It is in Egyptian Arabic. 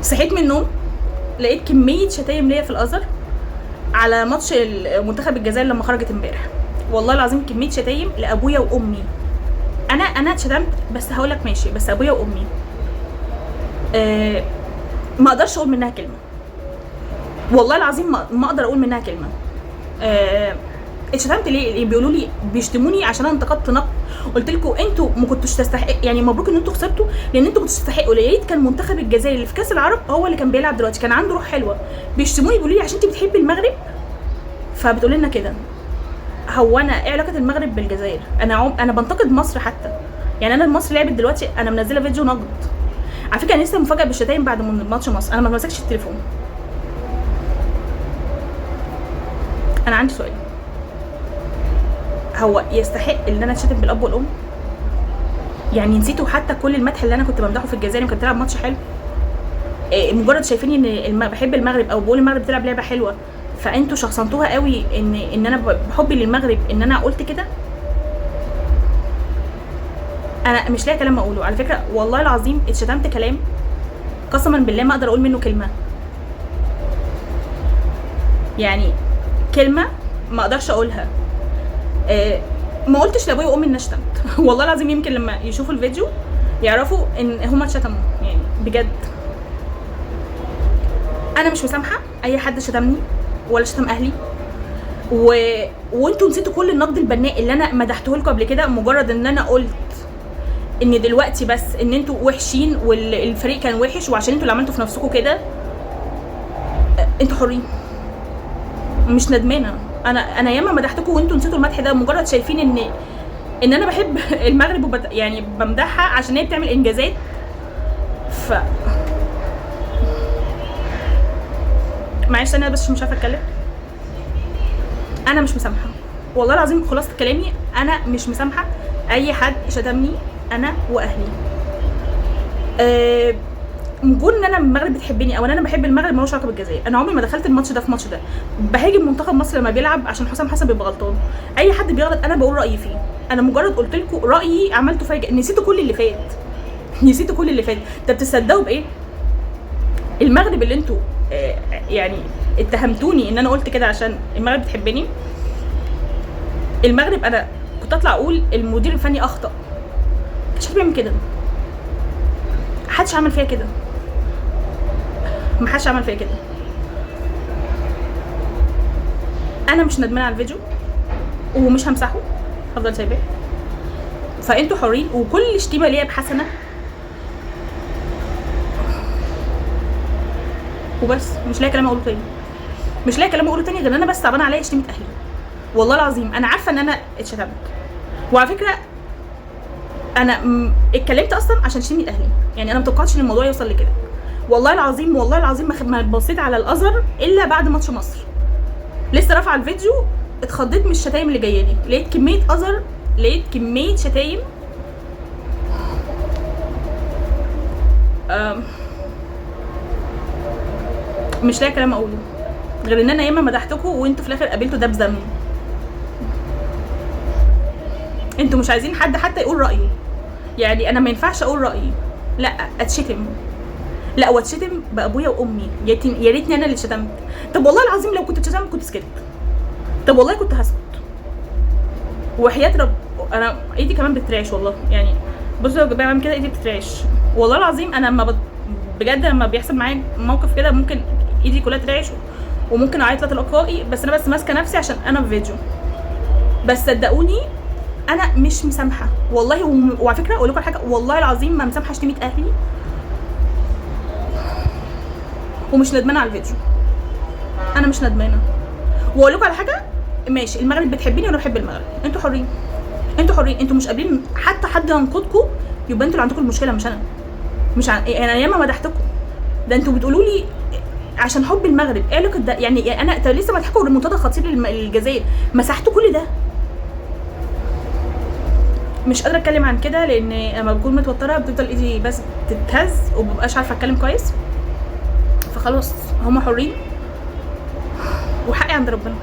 صحيت من النوم لقيت كمية شتايم ليا في الازهر على ماتش منتخب الجزائر لما خرجت امبارح. والله العظيم كمية شتايم لابويا وامي. انا اتشتمت، بس هقولك ماشي، بس ابويا وامي ما اقدرش اقول منها كلمة، والله العظيم ما اقدر اقول منها كلمة. اتشتمت ليه؟ بيقولوا لي، بيشتموني عشان انا انتقدت نقد. قلت لكم انتوا ما كنتوش تستحق، يعني مبروك ان انتوا خسرتوا لان انتوا كنتوا تستحقوا. لقيت كان منتخب الجزائر اللي في كاس العرب هو اللي كان بيلعب دلوقتي، كان عنده روح حلوة. بيشتموني بيقولوا لي عشان انت بتحبي المغرب فبتقول لنا كده. هو انا ايه علاقة المغرب بالجزائر؟ انا بنتقد مصر حتى، يعني انا مصر لعبت دلوقتي، انا منزله فيديو نقد على فكرة. انا لسه مفاجاة بالشتايم بعد ماتش مصر. انا ما بمسكش التليفون. انا عندي سؤال، هو يستحق ان انا اتشتم بالاب والام؟ يعني نسيتوا حتى كل المدح اللي انا كنت بمدحه في الجزائر وكانت بتلعب ماتش حلو؟ إيه، مجرد شايفيني ان بحب المغرب او بقول المغرب بتلعب لعبه حلوة، فانتوا شخصنتوها قوي ان انا بحبي للمغرب ان انا قلت كده. انا مش لاقي كلام اقوله على فكرة، والله العظيم اتشتمت كلام قسما بالله ما اقدر اقول منه كلمة، يعني كلمة ما اقدرش اقولها. ما قلتش لابويا وامي ان انا شتمت والله العظيم يمكن لما يشوفوا الفيديو يعرفوا ان هما اتشتموا، يعني بجد انا مش مسامحة اي حد شتمني ولا شتم اهلي. وانتوا نسيتوا كل النقد البناء اللي انا مدحته لكم قبل كده، مجرد ان انا قلت ان دلوقتي بس ان انتوا وحشين والفريق كان وحش وعشان انتوا اللي عملتوا في نفسكم كده. انتوا حرين، مش ندمانه. انا ياما مدحتكم وانتوا نسيتوا المدح ده، مجرد شايفين ان انا بحب المغرب يعني بمدحها عشان هي بتعمل انجازات. ف معلش انا بس مش عارفه اتكلم. انا مش مسامحة والله العظيم، خلاصه كلامي انا مش مسامحة اي حد شتمني انا واهلي. كون ان انا المغرب بتحبني او ان انا بحب المغرب ملوش علاقة بالجزائر. انا عمري ما دخلت الماتش ده في ماتش ده. بهاجم منتخب مصر لما بيلعب عشان حسام حسن بيبقى غلطان، اي حد بيغلط انا بقول رايي فيه. انا مجرد قلت لكم رايي عملته فاجئ، نسيتوا كل اللي فات، نسيتوا كل اللي فات. طب تصدقوا بايه؟ المغرب اللي انتوا يعني اتهمتوني ان انا قلت كده عشان المغرب بتحبني. المغرب انا كنت اطلع اقول المدير الفني اخطا، مش بيعمل كده، محدش عمل فيها كده، محدش عمل فيها كده. انا مش ندمانه على الفيديو ومش همسحه، هفضل سايباه. فانتوا حرين، وكل شتيمه ليا بحسنه وبس. مش لاقي كلام اقوله تاني، مش لاقي كلام اقوله تاني غير ان انا بس صعبان عليا شتيمه اهلي. والله العظيم انا عارفه ان انا اتشتمت، وعلى فكرة انا اتكلمت اصلا عشان شتيمه اهلي، يعني انا ما توقعتش ان الموضوع يوصل لكده. والله العظيم، والله العظيم ما بصيت على الازهر الا بعد ماتش مصر. لسه رافعه الفيديو اتخضيت من الشتايم اللي جاية لي، لقيت كمية ازهر، لقيت كمية شتايم. مش لاقي كلام اقوله غير ان انا ياما مدحتكم وانتوا في الاخر قابلتوا ده بذنب. انتوا مش عايزين حد حتى يقول رايه، يعني انا ما ينفعش اقول رايي، لا اتشتم، لا واتشتم بابويا وامي. يا ريتني انا اللي اتشتمت. طب والله العظيم لو كنت اتشتمت كنت سكت، طب والله كنت هسكت وحياة رب. انا ايدي كمان بترعش والله، يعني بصوا لو بعمل كده ايدي بترعش والله العظيم. انا لما بجد لما بيحصل معايا موقف كده ممكن ايدي كلها ترعش وممكن اعيط لا تلقائي، بس انا بس ماسكه نفسي عشان انا في فيديو. بس صدقوني انا مش مسامحة والله. وعلى فكرة اقول لكم حاجة، والله العظيم ما مسامحة شتيمه اهلي، ومش ندمانه على الفيديو، انا مش ندمانه. واقول لكم على حاجة، ماشي المغرب بتحبني وانا بحب المغرب، انتوا حرين، انتوا حرين، انتوا مش قابلين حتى حد ينقدكم، يبقى انتوا اللي عندكم المشكلة مش انا. مش انا ياما مدحتكم، ده انتوا بتقولوا لي عشان حب المغرب. ايه علاقة ده؟ يعني انا طب لسه مضحكوا ريمونتادا خطير للجزائر، مسحتوا كل ده. مش قادرة اتكلم عن كده لان لما بكون متوترة بتفضل ايدي بس تتهز ومبقاش عارفه اتكلم كويس. فخلاص هما حرين وحقي عند ربنا.